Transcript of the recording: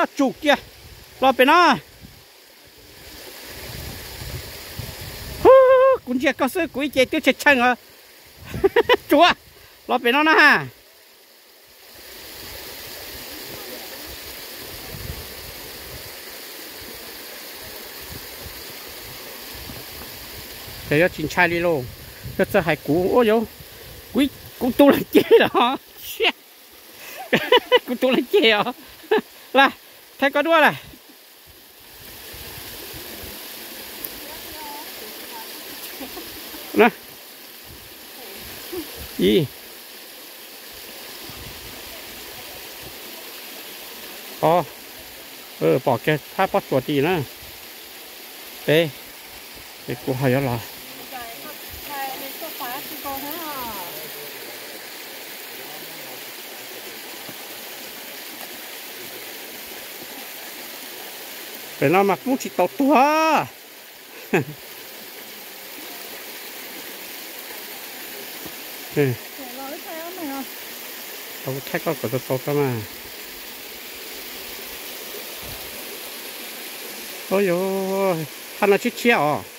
Tsum kiag los pem no. Hub, kuv ntsia koj xwb kuv ib ce twb tshee tshee os. Tsuav los pem no na ha. Ces yuav tsis ntshai li lauj. Yog txawj hais kuv ua yuav, kuv, kuv tu leej ceg los. Kuv tu leej ceg os. Lawm, thaij koj duab lawm. Na, ib, ob, pom kiag thab pob tsuas tim na. Peb, ces kuv ho yuav los. Pem no mas kuj tsis tau tuag. Tau thaij koj kom tau tau tau mas. Ua yuav, thaj no tshiab tshiab os.